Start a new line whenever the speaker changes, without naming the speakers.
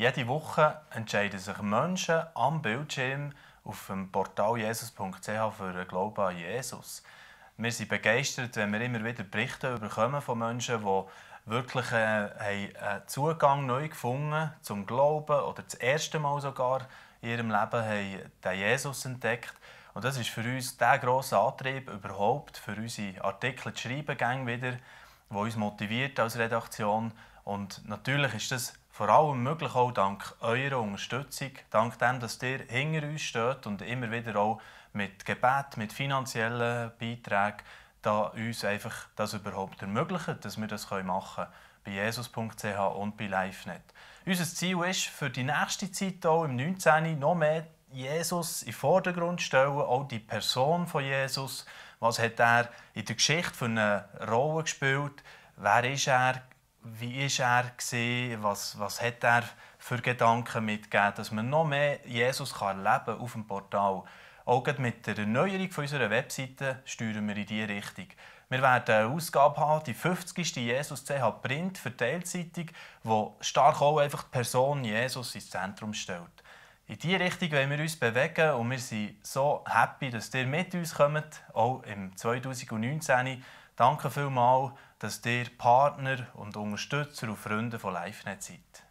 Jede Woche entscheiden sich Menschen am Bildschirm auf dem Portal jesus.ch für den Glauben an Jesus. Wir sind begeistert, wenn wir immer wieder Berichte bekommen von Menschen, die wirklich einen Zugang neu gefunden zum Glauben oder das erste Mal sogar in ihrem Leben haben den Jesus entdeckt. Und das ist für uns der grosse Antrieb überhaupt, für unsere Artikel zu schreiben, wieder, der uns motiviert als Redaktion. Und natürlich ist das vor allem möglich auch dank eurer Unterstützung, dank dem, dass ihr hinter uns steht und immer wieder auch mit Gebet, mit finanziellen Beiträgen da uns einfach das überhaupt ermöglicht, dass wir das machen können bei jesus.ch und bei LiveNet. Unser Ziel ist, für die nächste Zeit auch im 19. noch mehr Jesus in den Vordergrund stellen, auch die Person von Jesus. Was hat er in der Geschichte für eine Rolle gespielt? Wer ist er? Wie war er gewesen? Was hat er für Gedanken mitgegeben, dass man noch mehr Jesus erleben kann auf dem Portal? Auch mit der Erneuerung unserer Webseite steuern wir in diese Richtung. Wir werden eine Ausgabe haben, die 50. Jesus.ch Print für Teilzeitung, die stark auch einfach die Person Jesus ins Zentrum stellt. In diese Richtung wollen wir uns bewegen und wir sind so happy, dass ihr mit uns kommt, auch im 2019. Danke vielmals, dass ihr Partner und Unterstützer und Freunde von LiveNet seid.